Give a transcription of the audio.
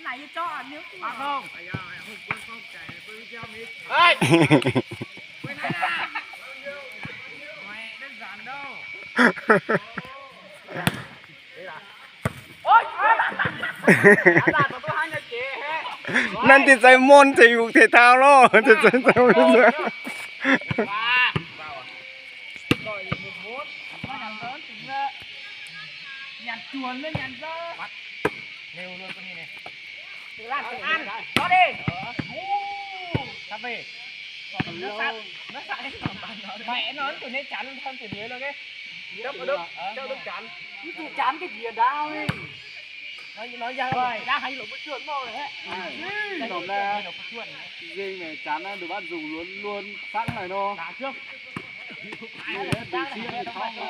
Này cho chó ăn nước. Ăn không? Ê! Quên này à? Mày đơn giản đâu. ນັ້ນຕິໃສ່ມົນໃສ່ຢູ່ເທເທົາໂລ ຕິໃສ່ ຍານຈວນເລີຍ ຍານເຊີ ເລັວເລີຍຕົວນີ້ນີ້ ລາດອັນ ກໍດີ ໂອ້ ຄັບເວ ໄປນອນຕົວນີ້ ຈານທຳຕົວດຽວເລີຍ ເຈົ້າກະດົກ ເຈົ້າກະດົກຈານ ນີ້ຕົວຈານກະເດຍດາວນີ້ ນ້ອຍ ນ້ອຍ ຢ່າ ຢ່າໃຫ້ຫຼົງໄປຊວນໝໍ້ແຫຼະ ອືມ ຈອບແລ້ວ ຍິງແມ່ນຈານນະ ດູບ້ານສູງລ້ວນໆ ສັກໜ້ອຍເນາະ ໜ້າເຊື່ອມ ດູເຊຍເຂົ້າມາ.